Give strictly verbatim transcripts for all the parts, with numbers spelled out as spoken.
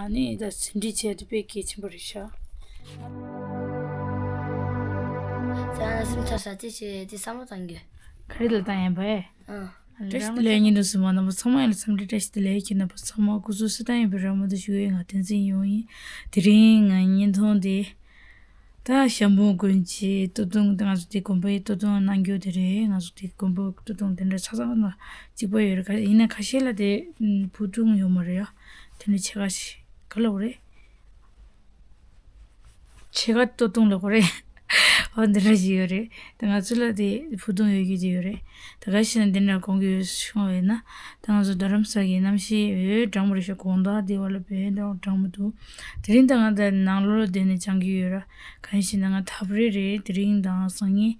ནི་ད་ཟིན་བྲིས་བྱས་ཏེ་དཔེ་གལ་ཆེན་པོ་རེད་ཤག་ས་ན་སེམས་ཚ་ས་དེ་བྱས་དེ་བསམ་བློ་བཏང་རྒྱུ། ག་རེ་ལ་བཏང་ཡིན་པས། ཨ། བཀྲ་ཤིས་བདེ་ལེགས། བརྙན་ཐུང་གཟིགས་མཁན་རྣམ་པ་ཚང་མ་ཡིན་ལ་འཚམས་འདྲི་བཀྲ་ཤིས་བདེ་ལེགས། ཁྱེད་རྣམ་པ་ཚང་མ་སྐུ་གཟུགས་གསལ་ཐང་ཡིན་པའི་རེ་བ་མུ་མཐུད་ཞུ་ཡི། ང་བསྟན་འཛིན་ཡོང་ཡིན། དེ་རིང་ང་བརྙན་ཐུང་དེ། ད་ཤམ་བུ་དགོན་གྱི་སྟོད་ཐུང་དེ་ང་ཚོ་དེ་དགོན་པའི་སྟོད་ཐུང་གནང་རྒྱུ་དེ་རེད། ང་ཚོ་དེ་དགོན་པའི་སྟོད་ཐུང་དེ་འདྲ་ཆ་ཚང་ལ་གཅིག་པ་ཡོད་རེད། ཁ་ཡིན་ན་ཁ་ཤས་ལ་དེ་ཕུ་ཐུང་ཡོད་མ་རེད་ཡ། དེ་འདྲ་ཕྱེད་ཀ་ཞིག་ག་ལབ་དགོས་རེད། ཕྱེད་ཀ་སྟོད་ཐུང་ལབ་དགོས་རེད། འོ་འདི་འདྲ་ཞིག་ཡོད་རེད། དེ་ང་ཚོ་ལ་དེ་ཕུ་ཐུང་ཡོད་རྒྱུ་དེ་ཡོད་རེད། ད་ག་ཞིག་ན་འདི་འདྲ་གོང་གི་ཡོད་བྱུང་བས་ན། ད་ང་ཚོ་རྡ་རམ་ས་གི་གནམ་གཤིས་འོ་གྲང་མོ་རེད་ཤག་དགོང་དག་དེ་བ་ལ་བས་འདྲ་གྲང་མོ་འདུག་དེ་རིང་ད་ང་ད་ནང་ལོགས་ལ་བསྡད་ནས་སྦྱང་གི་ཡོད་ར། གང་ཞིག་ན་ང་ཐབ་རེ་རེད། དེ་རིང་དང་སང་ཉིན་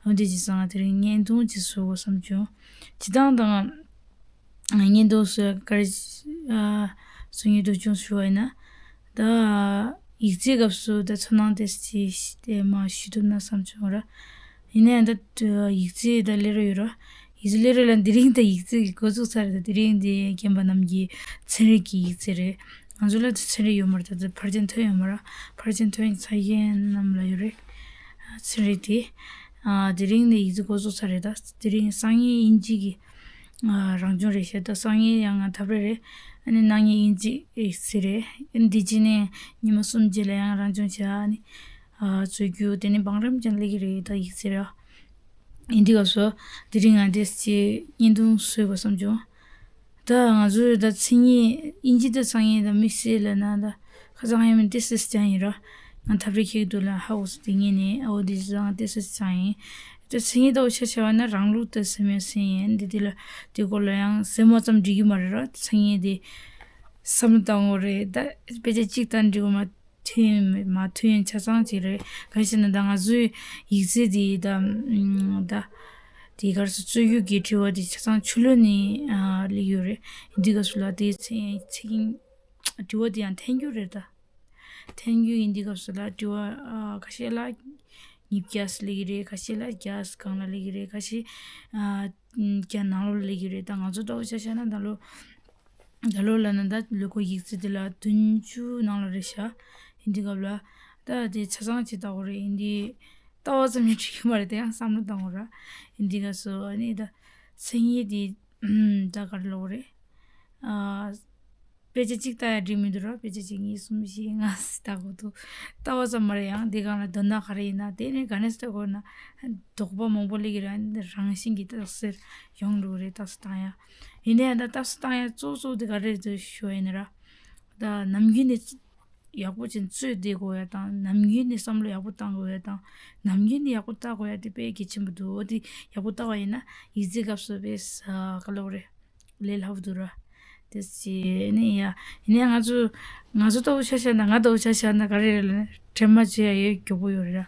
འོ་དེ་ཅི་སང་དེ་རིང་བརྙན་ཐུང་ཅིག་བཟོ་དགོས་བསམ་བྱུང་། ཇི་ལྟར་དང་། བརྙན་ཐུང་བཟོ་གར་བཟོ་ཉིན་དུ་བྱུང་ཞུ་བ་ཡིན་ན། ད་ཡིག་ཚད་སྐབས་སུ་ད་ཚོར་སྣང་དེ་ཅི་དེ་མ་ཞུ་ཐུབ་ན་བསམ་བྱུང་ར། ཡིན་ན་ཡང་ད་ཡིག་ཚད་ད་སླེབས་ར་ཡོད་ར། ཡིག་ཚད་སླེབས་ར་ལ་འདི་རིང་ད་ཡིག་ཚད་ཀྱི་འགོ་བཙུགས་ཚར་རེད། ད་དེ་རིང་དེ་རྒན་པ་རྣམས་ཀྱི་ཚན་རིག་གི་ཡིག་ཚད་རེད། ང་ཚོ་ལ་ད་ཚན་རིག་ཡོད་མ་རེད། ད་ད་ཕར་ཕྱིན་ཐོན་ཡོད་མ་ར། ཕར་ཕྱིན་ཐོན་ཚར་མཁན་རྣམས་ལ་ཡོད་རེད། ཚན་རིག་དེ། ཨ། དེ་རིང་ནས་ཡིག་ཚད་འགོ་བཙུགས་ཚར་རེད། ད་དེ་རིང་སང་ཉིན་དབྱིན་ཇི་གི། ཨ། རང་སྦྱོང་རེད་ཤག་ད་སང་ཉིན་ཡང་ང་ཐབ་རེ་རེད། ཨ་ནི་གནངས་ཉིན་དབྱིན་ཇི་ཡིག་ཚད་རེད། ཨ་ནི་དེ་རྗེས་ནས་ཉི་མ་གསུམ་རྗེས་ལ་ཡང་རང་སྦྱོང་བྱ། ཨ་ནི། ཨ། རྩོད་རྒྱུ་དེ་ནི་བང་རིམ་ཅན་སླེབས་ཀྱི་རེད། ད་ཡིག་ཚད་ར། ཡིན་དུས་སྐབས་སུ་དེ་རིང་ང་དེ་ཅི་བརྙན་ཐུང་བཟོས་དགོས་བསམ་བྱུང་། ད་ང་ཚོས་ད་མཚན་ཉིད་དབྱིན་ཇི་ད་སང་ཉིན་ད་དམིགས་བསལ་ལ་ན་ད་ཁ་སང་ཡང་མི་ཏི་སི་ཅང་ཡིན་ར། ང་ཐབ་རེ་ཁྱེར་གྱི་འདུག་ལ་ཧ་གོ་སོང་། དེ་ངས་ནས་ཨོ་དེ་ཟང་ཏི་སི་ཅང་ཡིན། ད་མཚན་ཉིད་ད་འོ་ཆ་ཆ་བ་ན་རང་ལུགས་ད་སེམས་ཡང་སེམས་ཡིན་འདི་དེ་ལ་དེ་སྐོར་ལ་ཡང་སེམས་མ་ཙམ་འགྲིག་གི་མ་རེད་ར། མཚན་ཉིད་དེ་བསམ་བློ་བཏང་དགོས་རེད། ད་དཔེ་ཆ་གཅིག་ལྟར་འགྲིག་གི་མ། མཐུན་མ་མཐུན་ཆ་ཚང་ཅིག་རེད། ག་ཞེ་ན་ད་ང་ཚོའི་ཡིག་ཚད་དེ་ད་ད་དེ་གར་སོ་རྩོད་རྒྱུགས་ཀྱི་དྲི་བ་དེ་ཆ་ཚང་ཆུ་ལོན་ནས་ཨ་སླེབས་ཡོད་རེད། འདི་སྐབས་སུ་ལ་དེ་ཚེ་ཚེ་གིན་དྲི་བ་དེ་ཡང་འཐེན་རྒྱུ་རེད། ད་འཐེན་རྒྱུ་ཡིན། འདི་སྐབས་སུ་ལ་དྲི་བ་ཨ་ཁ་ཤས་ལ་ཉིས་བརྒྱ་སླེབས་ཀྱི་རེད། ཁ་ཤས་ལ་བརྒྱ་སྒང་ལ་སླེབས་ཀྱི་རེད། ཁ་ཤས་ཨ་བརྒྱ་ནང་ལོགས་སླེབས་ཀྱི་རེད། ད་ང་ཚོ་ལྟ་བུ་ཆ་བཞག་ན་ད་ལོ། ད་ལོ་ལ་ན་ད་ལོ་ཀོ་ཡིག་ཚད་དེ་ལ་བདུན་ཅུ་ནང་ལ་རེད་ཤག་ཡིན་དུས་སྐབས་ལ་ད་དེ་ཆ་ཚང་ཅིག་ལྟ་དགོས་རེད། ཡིན་དུས་ལྟ་བ་ཙམ་ཡང་འགྲིག་གི་མ་རེད། དེ་ཡང་བསམ་བློ་བཏང་དགོས་ར། ཡིན་དུས་སྐབས་སུ་ཨ་ནི་ད་མཚན་ཉིད་དེ་ད་ག་རེ་ལབ་དགོས་རེད། ཨ། དཔེ་ཆ་གཅིག་ལྟ་ཡང་འགྲིག་མི་འདུག་ར། དཔེ་ཆ་གཅིག་གཉིས་གསུམ་བཞི་ལྔ་ཟེར་ལྟ་དགོས་འདུག་ལྟ་བ་ཙམ་མ་རེད། ཡང་དེ་སྒང་ལ་དོན་དག་ག་རེ་ཡིན་ན་དེ་ནས་ག་ནས་ལྟ་དགོས་ན་དོགས་པ་མང་པོ་སླེབས་ཀྱི་རེད། རང་བཞིན་གྱིས་ལྟ་ཟེར་ཡོང་འགྲོ་གི་རེད། ལྟ་ས་བཏང་ཡ། ཡིན་ནའི་ད་ལྟ་ས་བཏང་ཡ་གཙོ་གཙོ་དེ་ག་རེ་རེད་ཞུ་བ་ཡིན་ན་ར། ད་ནམ་རྒྱུན་ནས་ཡག་པོ་ཅིག་རྩོད་བསྡད་དགོས་ཡ་དང་། ནམ་རྒྱུན་ནས་བསམ་བློ་ཡག་པོ་བཏང་དགོས་ཡ་དང་། ནམ་རྒྱུན་ནས་ཡག་པོ་ལྟ་དགོས་ཡ་དེ་དཔེ་གལ་ཆེན་པོ་འདུག་འོ་དེ་ཡག་པོ་ལྟ་བ་ཡིན་ན་ཡིག་ཚད་སྐབས་སུ་དཔེ་ས་ག་ལབ་རེད། ལས་སླ་པོ་འདུག་ར། དེ་ཅི་ནི་ཡ། ཡིན་ནའི་ང་ཚོ་ང་ཚོ་ལྟ་བུ་ཆ་བཞག་ན། ང་ལྟ་བུ་ཆ་བཞག་ན་ག་རེ་རེད་ལབ་ན། དྲན་པ་བརྗེད་ཡ་ཡོད་མགྱོགས་པོ་ཡོད་རེད་ར།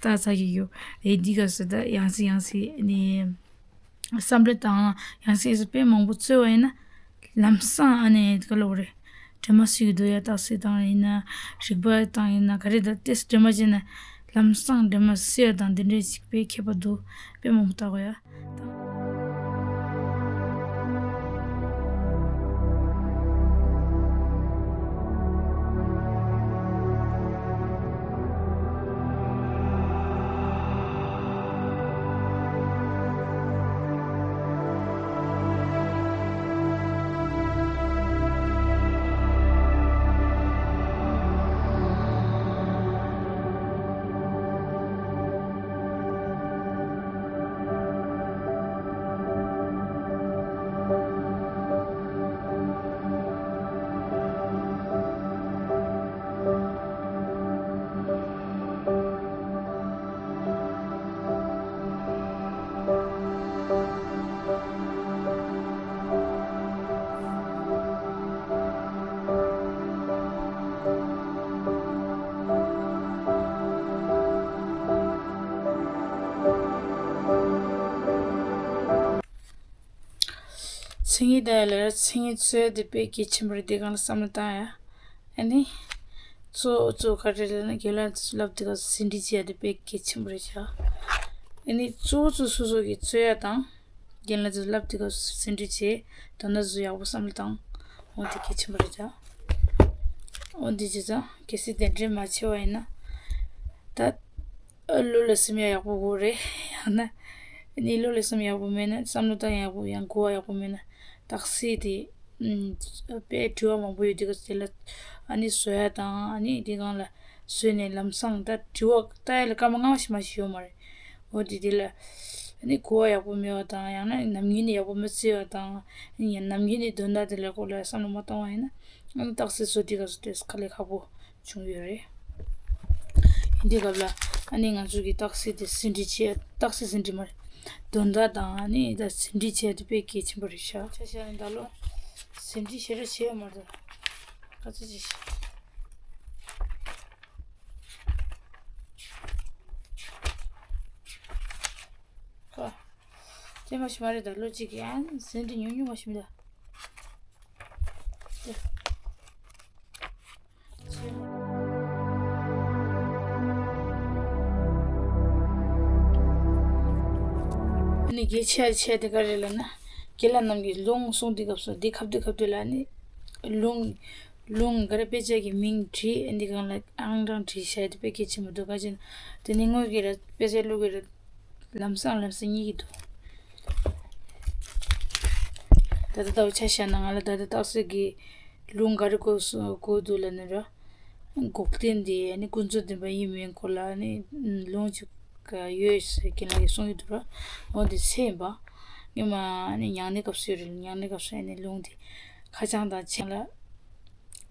ད་ཚ་གི་ཡོད། ཨེ་འདི་ག་ཟེར་ད་ཡང་སེ་ཡང་སེ་ནི་བསམ་བློ་བཏང་། ཡང་སེ་ཡང་སེ་དཔེ་མང་པོ་རྩོད་པ་ཡིན་ན་ལམ་སང་ཨ་ནི་ག་ལབ་རེད། དྲན་པ་སོས་འདུག་ཡ། རྟགས་གསལ་བཏང་ཡིན་ན། རིག་པ་བཏང་ཡིན་ན། ག་རེ་ད་ཏེས་དྲན་པ་བརྗེད་ན་ལམ་སང་དྲན་པ་སོས་ཡ་དང་དེ་འདྲའི་ཞིག་དཔེ་ཁྱད་པར་འདུག་དཔེ་མང་པོ་བལྟ་དགོས་ཡ། མཚན་ཉིད་ལྟ་ཡ་ལ་མཚན་ཉིད་རྩོད་ཡ་དེ་དཔེ་གལ་ཆེན་པོ་རེད། དེ་སྒང་ལ་བསམ་བློ་བཏང་ཡ། ཨ་ནི། གཙོ་གཙོ་ག་རེ་ལབ་ན་རྒན་ལགས་ཚོ་ལབ་དེ་ག་ཟིན་བྲིས་བྱས་ཏེ་དཔེ་གལ་ཆེན་པོ་རེད་ཤག་ཨ་ནི་གཙོ་གཙོ་སོ་སོ་གི་རྩོད་ཡ་དང་། རྒན་ལགས་ཚོ་ལབ་དེ་ག་ཟིན་བྲིས་བྱས་དོན་དག་ཚོ་ཡག་པོ་བསམ་བློ་བཏང་། འོ་དེ་གལ་ཆེན་པོ་རེད་ཤག་འོ་འདི་བྱས་ཙང་གལ་སྲིད་དེ་འདྲས་མ་བྱས་པ་ཡིན་ན། ད་བློ་ལ་སེམས་ཡག་ཡག་པོ་དགོས་རེད། ཡང་ན་ནི་བློ་ལ་སེམས་ཡག་པོ་མེད་ན། བསམ་བློ་བཏང་ཡག་པོ་ཡང་གོ་བ་ཡག་པོ་མེད་ན། རྟགས་གསལ་དེ་ཨུམ་དཔེ་དྲི་བ་མང་པོ་ཡོད་དུས་སྐབས་དེ་ལ་ཨ་ནི་བཟོ་ཡ་དང་། ཨ་ནི་དེ་སྒང་ལ་བཟོས་ནས་ལམ་སང་ད་དྲི་བ་བལྟ་ཡ་ལ་སྐར་མ་ལྔ་ཞིག་མ་ཞིག་ཡོད་མ་རེད། འོ་དེ་དེ་ལ་ཨ་ནི་གོ་བ་ཡག་པོ་མེད་པ་དང་། ཡང་ན་ནམ་རྒྱུན་ནས་ཡག་པོ་མི་བརྩི་བ་དང་། ཡང་ནམ་རྒྱུན་ནས་དོན་དག་དེ་ལ་སྐོར་ལ་བསམ་བློ་མ་བཏང་བ་ཡིན་ན། ཨ་ནི་རྟགས་གསལ་བཟོ་དུས་སྐབས་སུ་དེ་དཀའ་ལས་ཁག་པོ་བྱུང་ཡོད་རེད། འདི་སྐབས་ལ་ཨ་ནི་ང་ཚོ་གི་རྟགས་གསལ་དེ་ཟིན་བྲིས་བྱས། རྟགས་གསལ་ཟིན་བྲིས་མ་རེད། དོན་དག་དང་ཨ་ནི་ད་ཟིན་བྲིས་བྱས་དེ་དཔེ་གལ་ཆེན་པོ་རེད་ཤག་ཆ་བཞག་ནས་ད་ལོ་ཟིན་བྲིས་ཞེ་དྲག་བྱས་ཡོད་མ་རེད། ཁ་ཚ་ཅིག་ཁ་དེ་མ་ཞིག་མ་རེད། ད་ལོ་གཅིག་གི་ཨ་ནི་ཟིན་བྲིས་ཉུང་ཉུང་མ་ཞིག་མི་ད། ཨ་ནི་གལ་ཆེ་ཆེ་དེ་ག་རེ་ལབ་ན། རྒན་ལགས་རྣམས་ཀྱིས་ལུང་གསུང་དུས་སྐབས་སུ་འདི་ཁ་བསྡུ་ཁ་བསྡུ་ལ་ནི་ལུང་ལུང་ག་རེ་དཔེ་ཆ་གི་མིང་བྲིས། ཨ་འདི་སྒང་ལ་ཨང་གྲངས་བྲིས་བྱས་དེ་དཔེ་གལ་ཆེན་པོ་འདུག་ག་ཅིག་དེ་ནི་དངོས་ཀྱི་རེད། དཔེ་ཆ་བླུག་གི་རེད། ལམ་སང་ལམ་སང་གཉིས་ཀྱི་འདུག་ད་ལྟ་ལྟ་བུ་ཆ་བཞག་ན་ང་ལ་ད་ལྟ་རྟགས་གསལ་གྱི་ལུང་ག་རེ་གོ་སོ་གོ་འདུག་ལབ་ན་ར། འགོག་བདེན་དེ་ནི་ཀུན་རྫོབ་བདེན་པ་ཡིན་མིན་སྐོར་ལ་ནི་ལུང་གཅིག་ཡོད་ཟེར་རྒན་ལགས་ཀྱིས་གསུངས་ཡོད་འདུག་ར། འོ་དེ་ཚད་ཡིན་པ། སྔོན་མ་ནི་མྱང་གནས་སྐབས་སུ་ཡོད་རེད། མྱང་གནས་སྐབས་སུ་ཡིན་ནི་ལུང་དེ་ཁ་བྱང་དང་མཆན་ལ།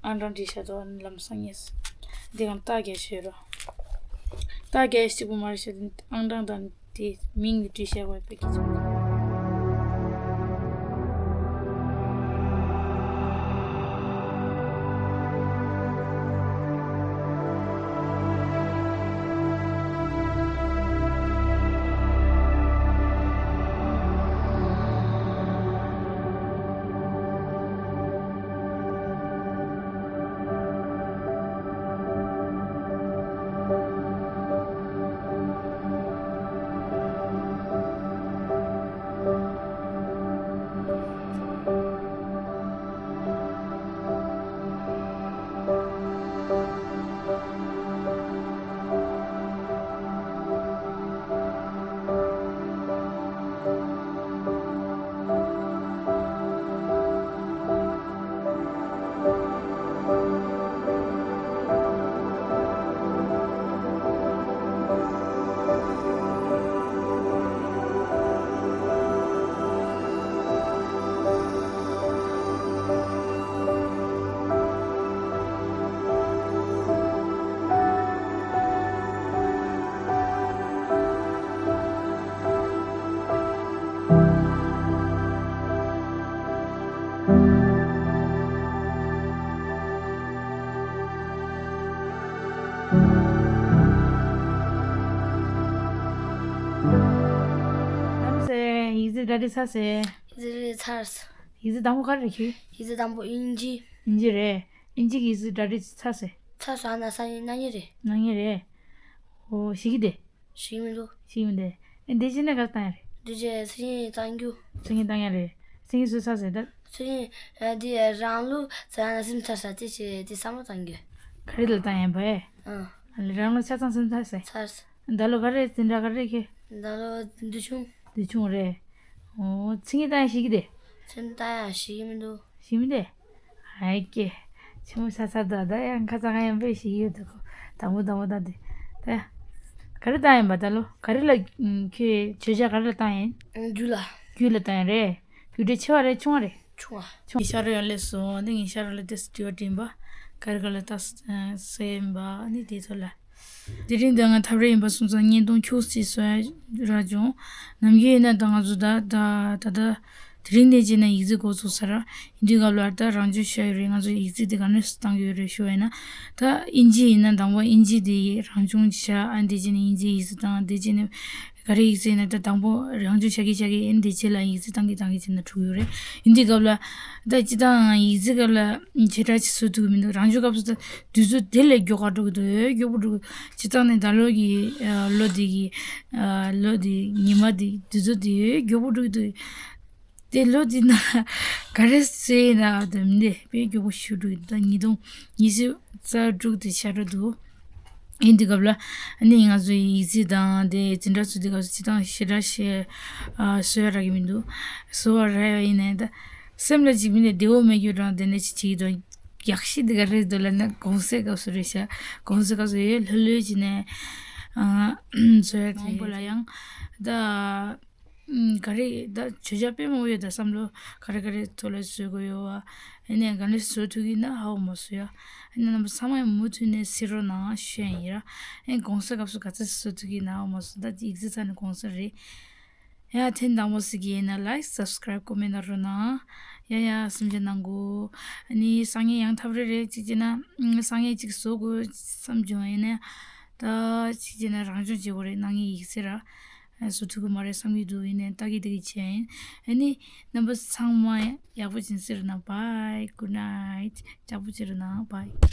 ཨང་གྲངས་བྲིས་བཞག་འདུག་ལམ་སང་ངས་འདི་གང་རྟགས་རྒྱག་ཤེས་རོགས། རྟགས་རྒྱག་གཅིག་པུ་མ་རེད་ཤག་ཨང་གྲངས་དང་དེ་མིང་དེ་བྲིས་བཞག་པ་དཔེ་གལ་ཆེན་པོ་འདུག་ལམ་སེ། ཡིག་ཚད་གྲ་སྒྲིག་ཚར་སེ། ཡིག་ཚད་ཚར་སོང་། ཡིག་ཚད་དང་པོ་ག་རེ་རེད་ཁྱོད། ཡིག་ཚད་དང་པོ་དབྱིན་ཇི། དབྱིན་ཇི་རེད། དབྱིན་ཇི་གི་ཡིག་ཚད་གྲ་སྒྲིག་ཚར་སེ། ཚར་སོང་། ཨ་ན་སང་ཉིན་གནངས་ཉིན་རེད། གནངས་ཉིན་རེད། ཨོ་ཤེས་ཀྱི་རེད། ཤེས་ཀྱི་མི་འདུག་ཤེས་ཀྱི་མི་འདུག་ཨེ་འདི་བྱས་ན་ག་རེ་བཏང་ཡ་རེད། འདི་བྱས་མཚན་ཉིད་གཏང་རྒྱུ། མཚན་ཉིད་གཏང་ཡ་རེད། མཚན་ཉིད་བཟོས་ཚར་སོང་ད། མཚན་ཉིད་ཨ་འདི་རང་ལུགས་ཟ་ན་སེམས་ཚར་སོང་། དེ་བྱས་དེ་བསམ་བློ་གཏང་རྒྱུ། ག་རེ་ལ་བཏང་ཡ་ཡིན་པ་ཨེ། ཨང་། ཨ་ལས་རང་ལུགས་ཆ་ཚང་སེམས་ཚར་སོང་། ཚར་སོང་། ད་ལོ་ག་རེ་འཛིན་གྲྭ་ག་རེ་ཁྱོད། ད་ལོ་འདི་ཆུང་། འདི་ཆུང་རེད། ཨོ་མཚན་ཉིད་གཏང་ཡ་ཤེས་ཀྱི་རེད། མཚན་ཉིད་གཏང་ཡ་ཤེས་ཀྱི་མི་འདུག་ཤེས་མི་འདུག་ཨའི་ཀེ། ཆི་མོ་ས་ས་ད་ད་ཡང་ཁ་ཚ་ཁ་ཡང་དཔེ་ཞིག་ཡོད་འདུག་དང་པོ་དང་པོ་ད་དེ། ད་ག་རེ་བཏང་ཡིན་པ་ད་ལོ། ག་རེ་ལ་ཁྱོད་བརྗོད་བྱ་ག་རེ་ལ་བཏང་ཡིན། རྒྱུ་ལ། རྒྱུ་ལ་བཏང་ཡིན་རེད། རྒྱུ་འབྲས་ཆེ་བ་རེད་ཆུང་བ་རེད། ཆུང་བ། ཆུང་བ། ངའི་ཤ་རོ་ཡང་སླེབས་སོང་། འདི་ངའི་ཤ་རོ་ལ་དེ་སི་དྲི་བ་དྲིས་པ། ག་རེ་ག་ལ་ད་སེམས་པ་ནི་དེ་ཚོ་ལ། དེ་རིང་འདི་ང་ཐབ་རེ་ཡིན་པ་སོང་ཙང་བརྙན་ཐུང་ཁྱུག་ཙམ་བཟོ་ཡ་རག་བྱུང་། ནམ་རྒྱུན་ཡིན་ན་ད་ང་ཚོ་ད་ད་ད་ད་དེ་རིང་ནས་བྱས་ན་ཡིག་ཚད་འགོ་ཚུགས་ས་ར། ཡིན་དུས་སྐབས་ལ་ད་རང་སྦྱོང་བྱ་ཡོད་རེད། ང་ཚོ་ཡིག་ཚད་དེ་ག་ནས་བཏང་གི་ཡོད་རེད་ཞུ་བ་ཡིན་ན། ད་དབྱིན་ཇི་ཡིན་ན་དང་པོ་དབྱིན་ཇི་དེ་རང་སྦྱོང་བྱ། ཨ་འདི་བྱས་ནས་དབྱིན་ཇི་ཡིག་ཚད་བཏང་། འདི་བྱས་ནས་ག་རེ་ཡིག་ཚད་ཡིན་ན་ད་དང་པོ་རང་སྦྱོང་བྱ་གི་བྱ་གི་ཨ་འདི་བྱས་ལ་ཡིག་ཚད་བཏང་གི་བཏང་གི་བྱས་ན་འགྲིག་ཡོད་རེད། ཡིན་དུས་སྐབས་ལ་ད་སྤྱིར་བཏང་ཡིག་ཚད་སྐབས་ལ་ཆེ་དྲགས་ཅིག་བཟོ་ཐུབ་ཀྱི་མི་འདུག་རང་སྦྱོང་སྐབས་སུ་ད་དུས་ཚོད་དེ་ལས་མགྱོགས་ག་འགྲོ་གི་འདུག་མགྱོགས་པོ་འགྲོ་གི། སྤྱིར་བཏང་ནས་ད་ལོ་གི་ཨ་ལོ་འདི་གི་ཨ་ལོ་འདི་ཉི་མ་འདི་དུས་ཚོད་འདི་མགྱོགས་པོ་འགྲོ་གི་འདུག་དེ་ལོ་འདི་ན་ག་རེ་བཟོས་ན་དེ་མི་འདི་དཔེ་མགྱོགས་པོ་ཞུ་འགྲོ་གི་ད་ཉིས་སྟོང་ཉི་ཤུ་རྩ་དྲུག་དེ་ཤར་འགྲོ་འདུག་ཡིན་དུས་སྐབས་ལ་ཨ་ནི་ང་ཚོའི་ཡིག་ཚད་དང་དེ་འཛིན་གྲྭ་ཚོ་དེ་ག་ཚོད་ཅི་དང་ཞེ་དྲག་ཞེ་བཟོ་ཡ་རག་གི་མི་འདུག་བཟོ་བ་རག་ཡ་ཡིན་ནའི་ད་སེམས་ལ་ཅིག་མི་འདི་བདེ་བོ་མེད་རྒྱུ་རང་དེ་ནས་ཅིག་བྱེད་ཀྱི་འདུག་ཡག་ཤོས་འདི་ག་རེ་རེད་འདུག་ལབ་ན་གུང་སེང་སྐབས་སུ་རེད་ཤག་གུང་སེང་སྐབས་སུ་ཡོད་ལྷོད་ལྷོད་བྱས་ནས་བཟོ་ཡ་དེ་མང་པོ་ལ་ཡང་ད། ཨུམ། ག་རེ་ད་བརྗོད་བྱ་དཔེ་མང་པོ་ཡོད་ད་བསམ་བློ་ག་རེ་ག་རེ་ཐོག་ལ་བཟོ་དགོས་ཡོད་བ། ཨ་ནི་ག་ནས་བཟོ་ཐུབ་ཀྱི་ན་ཧ་གོ་མ་སོང་ཡ། ཨ་ནི་རྣམ་པ་ཚང་མས་མུ་མཐུད་ནས་གཟིགས་རོགས་གནང་ཞུ་ཡ་ཡིན་ར། ཨ་ནི་གུང་སེང་སྐབས་སུ་ག་ཚོད་བཟོ་ཐུབ་ཀྱི་ན་ཧ་གོ་མ་སོང་ད་དེ་ཡིག་ཚད་ཚ་ནས་གུང་སེང་རེད། ཡ་ཐེངས་དང་པོ་གཟིགས་ཀྱི་ཡིན་ན་like subscribe comment གནང་རོགས་གནང་། ཡ་ཡ་སེམས་ཅན་ནང་གོ་ཨ་ནི་སང་ཉིན་ཡང་ཐབས་རེ་རེ་གཅིག་བྱས་ན་སང་ཉིན་གཅིག་བཟོ་དགོས་བསམ་བྱུང་ཡིན་ན། ད་གཅིག་བྱས་ན་རང་སྦྱོང་བྱེད་དགོས་རེད་གནང་ངེས་ཡིག་ཚད་ར། བཟོ་ཐུབ་ཀྱི་མ་རེད་བསམ་གྱི་འདུག་ཡིན་ནའི་ལྟ་གི་ལྟ་གི་བྱས་ཡིན། ཨ་ནི་རྣམ་པ་ཚང་མ་ཡག་པོ་བྱིན་ཟེར་ན་bye good night ལྕགས་པོ་བྱེད་རོགས་གནང་bye།